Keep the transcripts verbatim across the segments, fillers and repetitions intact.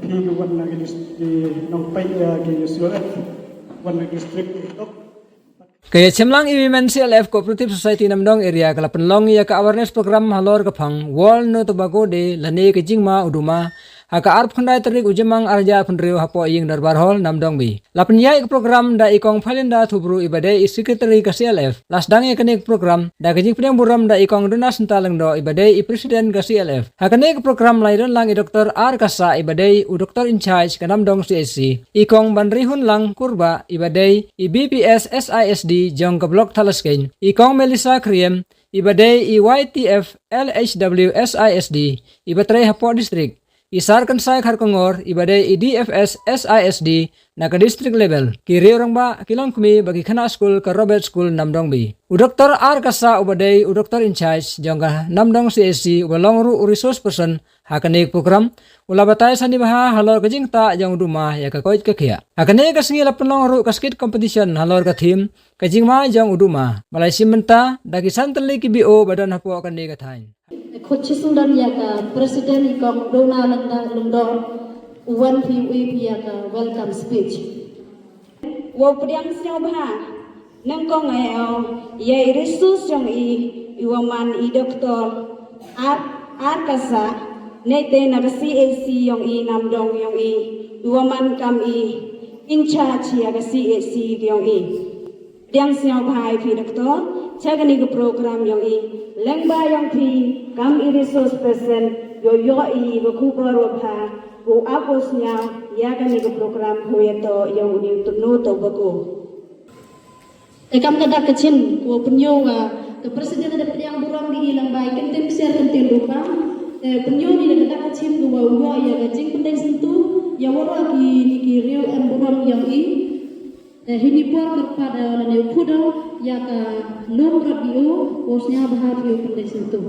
Ki wan na ki dist-, ki nongpeit ïa ki C L F, wan na ki district. Ka ïa chemlang i Women C L F Cooperative Society Namdong Area ka la pynlong ïa ka awareness program halor ka phang World No Tobacco Day lane ka jingma u duma, ha ka arphew khyndai tarik u Jymmang arhajar arphew hynriew hapoh Ïing Dorbar Hall Namdong Bri. La pynïaid ka program da i Kong Phalinda Thubru iba dei i Secretary ka C L F. La sdang ïa kane ka program da ka jingpdiang burom da i Kong Duna Synta Lyngdoh iba dei i President ka C L F. Ha kane ka program la ïadon lang i Doktor R Kasa iba dei u Doctor in Charge ka Namdong C H C, i Kong Banrihun Lang Kurbah iba dei i B P S S I S D jong ka Block Thadlaskeiñ, i Kong Melissa Khriem iba dei i Y T F L H W S I S D iba trei hapoh district, i Sar Kynsai Kharkongor iba dei i D F S S I S D na ka district level. Ki riew rangbah ki longkmie bad ki khynnah skul ka Robert School Namdong Bri. U Doktor R Kasa uba dei u Doctor in Charge jong ka Namdong C H C uba long ruh u resource person ha kane ka program, u la batai sani bha halor ka jingktah jong u duma ïa ka koit ka khiah. Ha kane ka sngi la pynlong ruh ka skit competition halor ka theme ka jingma jong u duma. Ba la shim bynta da ki san tylli ki B O ba don hapoh kane ka thaiñ. Khot shisien don ïa ka President i Kong Duna Lyngdoh, Lyngdoh, u wan phi u ïa ka welcome speech. Wow pdiang sngewbha, nyngkong ïa i resource jong i, i wa man i Doktor R, R Kasa, neite na ka C H C jong i, Namdong jong i, i wa man kam i in charge ïa ka C H C jong i. Pdiang sngewbha ïa phi Doktor, cha kane ka program jong i, lyngba jong phi kam i resource person, ïoh ïoh i ka khubor wa bha, u ap u sngewbha ïa kane ka program, hoi ïa to ïa u New Tobacco. Te kam ka dak ka chin, ko pynïoh wa ka President da pdiang burom ïa i lyngba i kyntien ksiar kyntien rupa. Te pynïoh ni da ka dak ka chin ko wa u ïoh ïa ka jingpyndeng syntu ïa waroh ki, ki riew em burom jong i. Te hini por kyrpad, eh, lane u khuda ïa ka lum rot B O, u sngewbha phi u pyndei syntu.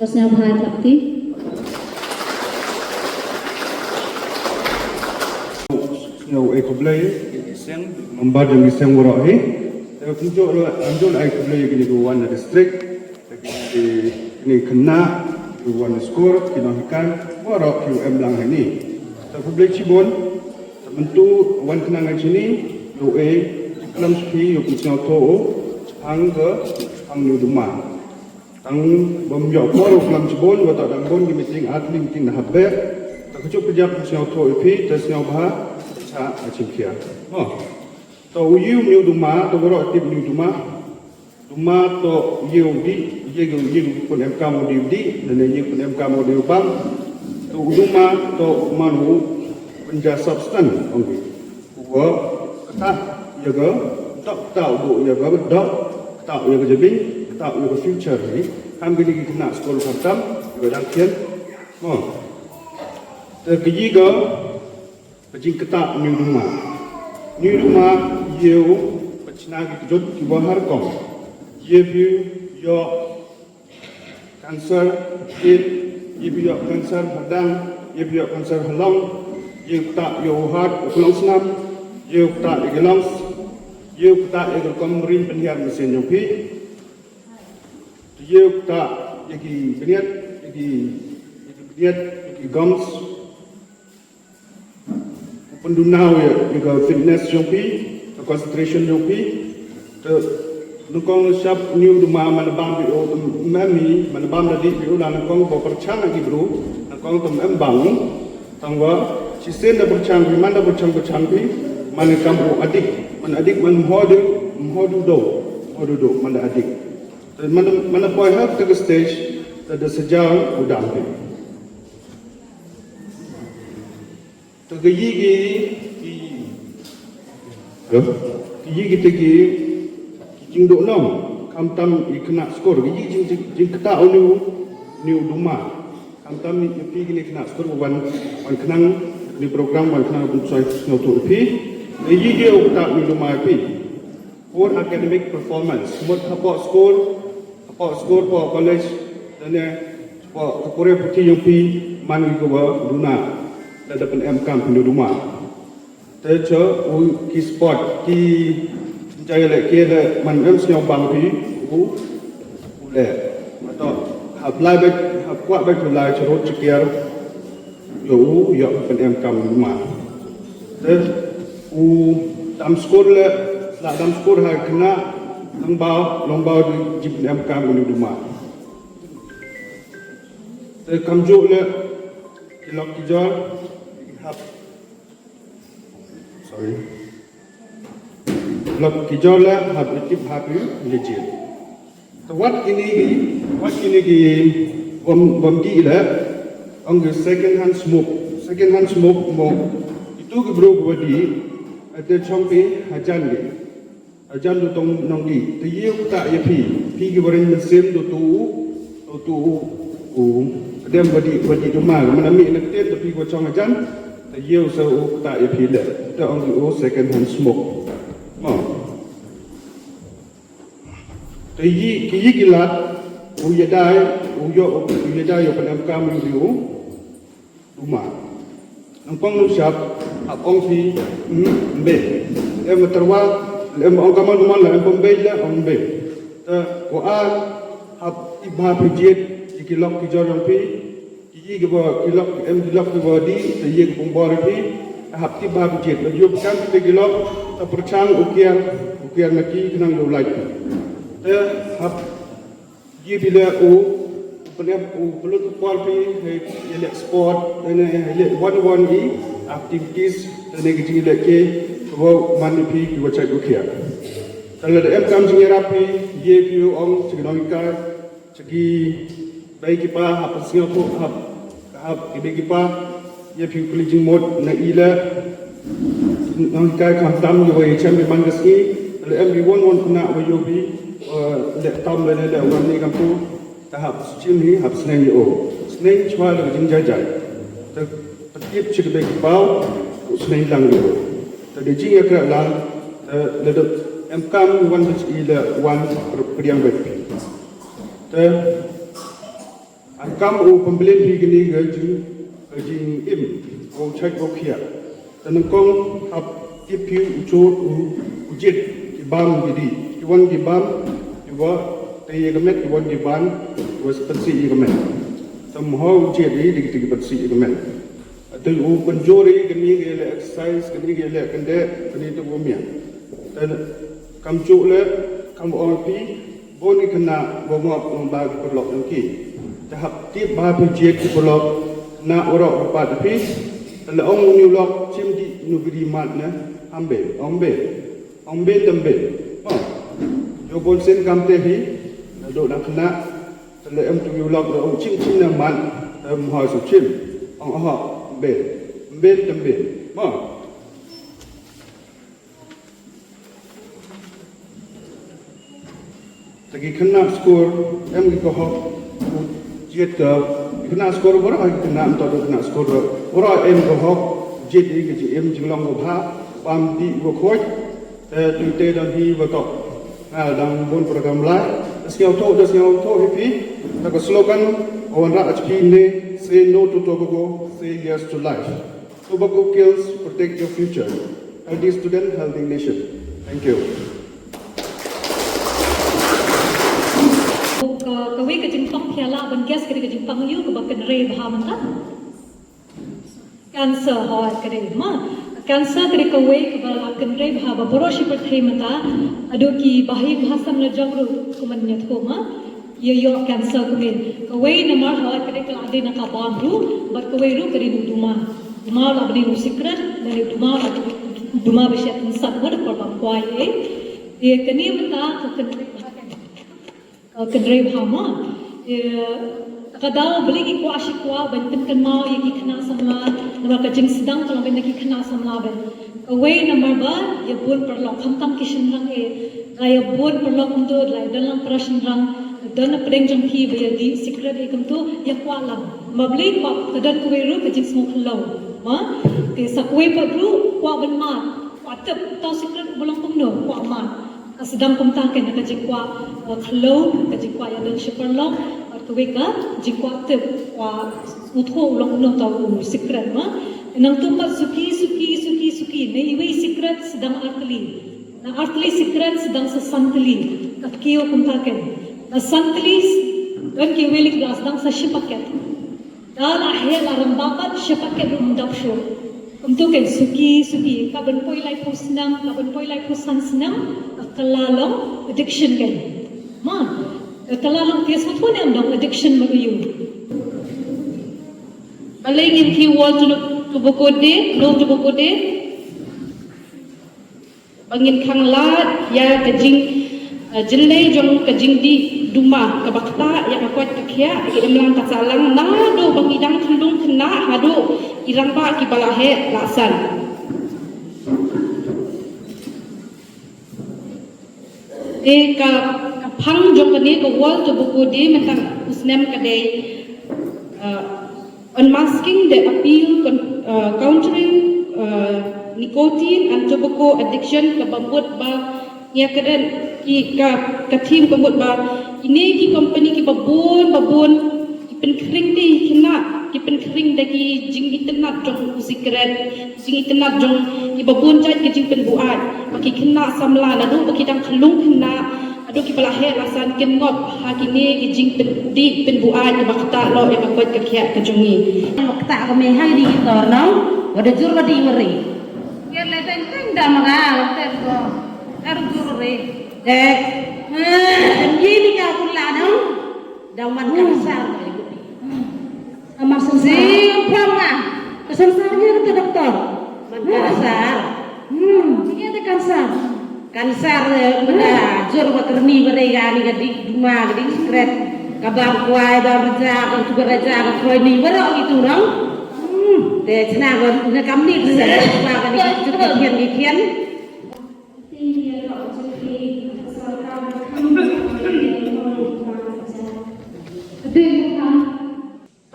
U sngewbha ïa phi. Sngewbha ïa khublei ïa ki seng, member jong ki seng waroh hi. Te kumjuh ruh, kumjuh ïa khublei ïa kine ki wan na district. Ki, ki, kine khynnah, ki wan skul, ki nonghikai, waroh ki em lang hani. Te khublei shibun, te mynta wan khnang ha shini, ïoh e, khlem shi, ïoh pynsngewthuh, hangta, hang New Duma. Tang bym ïoh por, khlem shibun, wa ta dang bun ki meeting, at meeting na habet, te ka juk ka jak pynsngewthuh ïa phi, te sngewbha, te sa, ha shim khia. Oh. Te u ïew New Duma, te waroh tip New Duma. Duma to ïew dih, ïew, ïew pun em kam u dih dih, lane ïew pun em kam u dih bam. To u duma to man u pynja substance ong dih. Wa ktah ïa ka, ktah, ktah u ïa ka dok, ktah ïa ka jabing, ktah ïa ka future ni. Ham kini ki khynnah skul khamtam, ïa ka dang khian. Mo. Te ka ïa ka Ka jingktah New Duma. New Duma ïew pynshna ki kjut kiba har kong. Ïew phi ïoh cancer kidney, ïew phi ïoh cancer hadang, ïew phi ïoh cancer halong, ïew ktah ïa u heart u klong snam, ïew ktah ïa ki lungs, ïew ktah ïa ka rukom ring pynhiar mynsiem jong phi. Ïew ktah ïa ki bniat, ïa ki, ïa ki bniat, ïa ki gums. Pynduna ïa, ïa ka fitness jong phi, ka concentration jong phi. Te nyngkong shap New Duma man bam phi u, mem hi, man bam da dih phi u la nyngkong ba pyrshang ïa ki bru, nyngkong te mem bam. Tangwa shisien da pyrshang phi, man da pyrshang pyrshang phi, man kam u adik, man adik man mhodu, mhodu do, mhodu do, man da adik. Te man, man poi ha ka stage, te da saja u dam phi. Te ka ïa ki, ki, hello? Ka ïa ki te ki, ki jingduh nong, khamtam i khynnah skul, ka ïa ki jing, jing, jingktah u New, New Duma, khamtam i phi kine khynnah skul, wan, wan khnang, ni program, wan khnang, bun soi, sngewthuh phi, ka ïa ki u ktah New Duma phi. Poor academic performance. Mut hapoh skul, hapoh skul, hapoh college, lane hapoh ka pule puthi jong phi, man ki kaba duna, lada pynem kam phi New Duma. Te cho u ki sport, ki jai le ki le man em sngewbang phi, u, u le. Mato, hap lai bek, hap kwah bek phi lai charot chakiar, ïoh u ïoh pynemkam u duma. Te u dam skur leh, la dam skur ha khynnah Longbau, Longbau u dei pynemkam u duma. Te kumjuh leh ki lok ki jor, hap, sorry, lok ki jor leh hap tip hap ïa jied. Te wat kine ki, wat kine ki bym, bym dih leh, ong ki second hand smoke. Second hand smoke mo, itu ki briew kiba dih, te shong phi hajan ki, hajan duh tang nongdih. Te ïa u ktah ïa phi, phi kiba ring mynsiem, duh tu u, duh tu u, u, dem ba dih, ba dih duma, mana mih na ktien, te phi kiba shong hajan, te ïa u sa u ktah ïa phi leh. Te ong ki u second hand smoke. Mo. Te ïa ki, ïa ki lad u ïadei, u ïoh, u ïadei ïa u pynemkam ïa u duma. Nang pang nang shap, hap ong phi, hmm, mbe. Em tyrwa, em ong kaman kaman la, em pang mbe la, ong mbe. Te u ar, hap tip bha phi jied ïa ki lok ki jor jong phi. Ki, ki ba, ki lok, em ki lok kiba dih, te ïa ki pynbor ïa phi, hap tip bha phi jied. Lada ïoh phi kam phi te ki lok, te pyrshang u kiar, u kiar na ki, khnang ïoh lait. Te hap ïa phi leh u, u pynep, u pynlut u por phi, hei, ïaleh sport, ne, ne, ïaleh wan wan i, activities, ne, ne, ki jingïaleh ki, kiba man ïa phi, kiba shait u kiar. Te lada em kam jingïarap phi, ïa phi u ong, sha ki nonghikai, sha ki bei ki pa, hap sngewthuh, hap, hap ki bei ki pa, ïa phi u kylli jingmut na i leh, nonghikai khamtam ïa ba ïa shem ïa man ka sngi, lada em ki wan wan khynnah ba ïoh phi, eh, leh tam leh leh wan ne kam tu, te hap shim hi, hap sneng ïa u. Sneng shuwa leh ka jingjai jai. Te pyntip sha ki bei ki pa, u sneng lang ïa u. Te da jingïakhlad lang, te lada em kam wan ba sha i leh wan pdiang beit phi. Te, ah, kam u pynbeit phi kine ka jing, ka jingim, u shait u kiar. Te nyngkong hap tip phi u jot u, u jied, ki bam ki dih. Ki wan ki bam, ki wa, te ïa ka met, ki wan ki bam, ki wa pynsih ïa ka met. Te mo u jied ïa ki, ki pynsih ïa ka met. Te u pynjur ïa kane ka leh exercise, kane ka leh kyndit, kane te u miat. Te kumjuh leh, kam ong phi, bun ki khynnah ba ngop ngop ba ki paralok jong ki. Te hap tip bha phi jied ki paralok, khynnah baroh ba pat phi. Te la ong une u lok, shim dih une u kdi mat ne, ym be, ym be. Ym be te ym be. Oh. Ïoh bun sien kam te hi, naduh dang khynnah, te la em tu u lok, la ong shim shim ne mat, te ym hoi sa shim. Ong oh, be, be te be. Mo. Te ki khynnah skur, em ki ka hok, jied ka, ki khynnah skur baroh, ki khynnah ym toh ki khynnah skur baroh, em ka hok, jied ïa ka jingim jinglong kaba bha, bam dih ba khuid, te tu te don hi ba toh. Nga dang bun program lai. Da sngewthuh, da sngewthuh hi phi. Da ka slogan, wan rah ha phi ne, say no to tobacco, say yes to life. Tobacco kills, protect your future. Healthy student, healthy nation. Thank you. Ka, kawei ka jingpang phi la ban guess ka dei ka jingpang ïa u kaba kynrei bha mynta. Cancer, hooid, ka dei ma. Cancer ka dei kawei kaba la kynrei bha ba baroh shi pyrthei mynta. Haduh ki bahaïing bahasem la jong ruh kumne ïathuh ma. Ïa ïoh cancer kumne. Kawei namar hooid ka dei ka la dei na ka bam ruh, bad kawei ruh ka dei na u duma. Duma la bynta u sikret, lane duma la duma ba shet pynsat ma da por ba kwai eh. Ïa kane mynta ka kynrei bha ka. Ka kynrei bha ma. Ïa, ka daw balei ki kwah shi kwah ban pynkynmaw ïa ki khynnah samla, namar ka jingsdang ka long na ki khynnah samla ban. Kawei namar ba ïa bun paralok khamtam ki shynrang eh. La ïa bun paralok kumto, la ïa don lang para shynrang, don na pdeng jong ki ba ïa dih sikret eh kumto, ïa kwah lang. Namar balei kwah, ka don kawei ruh ka jingsngew khlem. Ma, te sa kawei pat ruh kwah ban mad, kwah tip, tang sikret ba long kumno, kwah mad. Ka sdang kumta kein ka jingkwah, eh, khlem, ka jingkwah ïa don shi paralok, bad kawei ka jingkwah tip, kwah sngewthuh u long kumno uta u sikret ma. Nangta pat suki, suki, suki, suki. Na iwei i sikret sdang artylli. Na artylli i sikret sdang sa santylli. Ka kiew kumta kein. Na santylli don kiwei lei ba sdang sa shi paket. Da la heh la rem bad bad sha paket ruh ym dap shuh. Kumto kan suki suki, ka ban poi laiphew snem, ka ban poi laiphew san snem, ka kylla long addiction kan. Ma, ka kylla long, te sngewthuh ne em long addiction ma ka ïing. Balei ngin khie World Tobacco Day, No Tobacco Day? Ba ngin khanglad ïa ka jing, eh, jingïaleh jong ka jingdih duma kaba ktah ïa ka koit ka khiah, ka imlang ka sahlang, naduh ba ngi dang khyllung khynnah haduh ki rangbah kiba la heh la san. Te ka, ka phang jong kane ka World Tobacco Day mynta u snem ka dei, uh, unmasking the appeal con-, uh, countering, uh, nicotine and tobacco addiction, kaba mut ba ngi ïa kren ki ka, ka theme ka mut ba kine ki company kiba bun ba bun ki pynkhring da ki khynnah, ki pynkhring da ki jingitynnad jong u sikret, jingitynnad jong kiba bun jait ki jingpynbuaid, ba ki khynnah samla naduh ba ki dang khyllung khynnah haduh kiba la heh la san kin ngop ha kine ki jingpyn, dih pynbuaid kiba ktah noh ïa ka koit ka khiah ka jong ngi. Ktah ka mei ha kine ki tor nong, wat da jur wat da i mari. Ïa le teng teng da mara, teng ko. Ar jur re. Eh, eh, ngi ni ka pula nong. Dang man kansar. Amar sansar. Si, pam ah. Ka sansar ïa kata doktor. Man kansar. Hmm, ïa kata kansar. Kansar, eh, mynta jur ba kyrni ba dei kane ka dih duma, ka dih sikret. Ka bam kwai, bam raja, ka tu raja, ka kwai ni, baroh itu dong. Hmm, te chna ba na kamni tu sa ba kane ka tu ka khian, ka khian.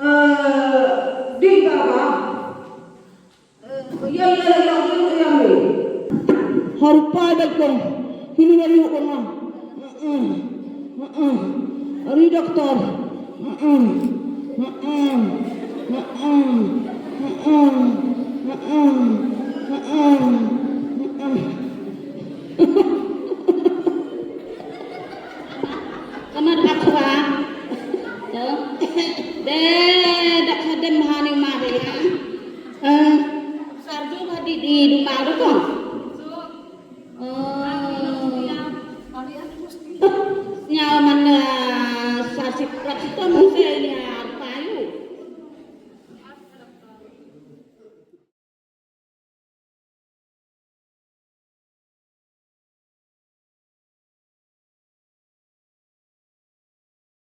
Eh, dih baba. Eh, ya, ya, ya, ya, ya, ya. Harpa da ko. Hini na yu ko ma. Heeh. Heeh. Ari doktor. Heeh. Heeh. Heeh. Heeh. Heeh. Heeh. Heeh.